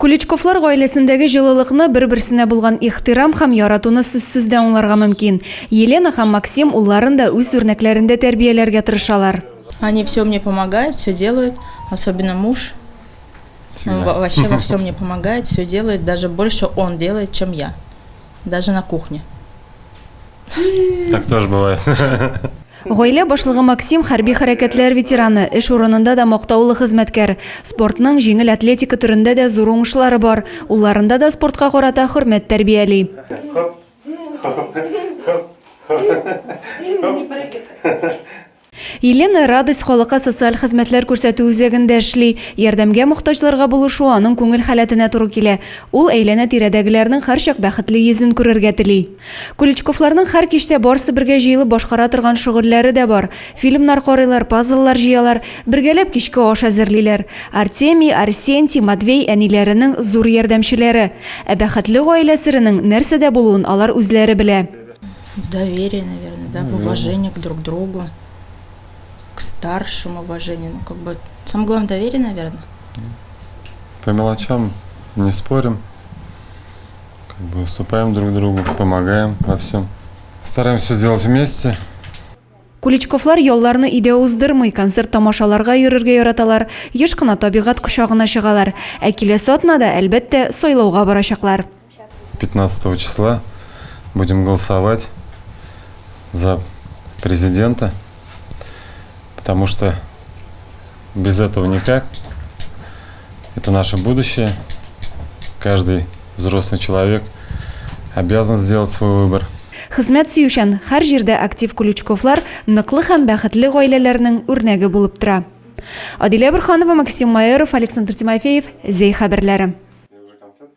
Куличковлар гаиләсендәге җылылыкны, бер-берсенә булган ихтирам һәм яратуны сүзсез дә аңларга мөмкин. Елена һәм Максим улларын да үз үрнәкләрендә тәрбияләргә тырышалар. Они все мне помогают, все делают, особенно муж. Он вообще во всем мне помогает, все делает, даже больше он делает, чем я. Даже на кухне. Так тоже бывает. Гаилә башлыгы Максим хәрби хәрәкәтләр ветераны, эш урынында да мактаулы хезмәткәр. Спортның җиңел атлетика төрендә дә зур уңышлары бар. Улларында да спортка карата хөрмәт тәрбияли. Хоп, хоп, хоп, хоп, хоп. Елена Радость халыкка социаль хезмәтләр күрсәтү үзәгендә эшли. Ярдәмгә мохтаҗларга булышу аның күңел халәтенә туры килә. Ул әйләнә-тирәдәгеләрнең һәрчак бәхетле йөзен күрергә тели. Куличковларның һәр кичтә барысы бергә җыелып башкара торган шөгыльләре дә бар. Фильмнар карыйлар, пазллар җыялар, бергәләп кичке аш әзерлиләр. Артемий, Арсентий, Матвей әниләренең зур ярдәмчеләре. Ә бәхетле гаилә серенең нәрсәдә булуын алар үзләре белә. В доверии, наверное, да, в уважении к друг другу, к старшим уважение, ну, как бы, самое главное, доверие, наверное. По мелочам не спорим, как бы уступаем друг другу, помогаем во всем. Стараемся все сделать вместе. Куличковлар ялларны өйдә уздырмый, концерт-тамашаларга йөрергә яраталар, еш кына табигать кочагына чыгалар. Ә киләсе атнада, әлбәттә, сайлауга барачаклар. 15 числа будем голосовать за президента, потому что без этого никак. Это наше будущее. Каждый взрослый человек обязан сделать свой выбор. Хезмәт сөючән, һәр җирдә актив Куличковлар ныклы һәм бәхетле гаиләләрнең үрнәге булып тора. Адилә Борһанова, Максим Майоров, Александр Тимофеев, Зәй хәбәрләре.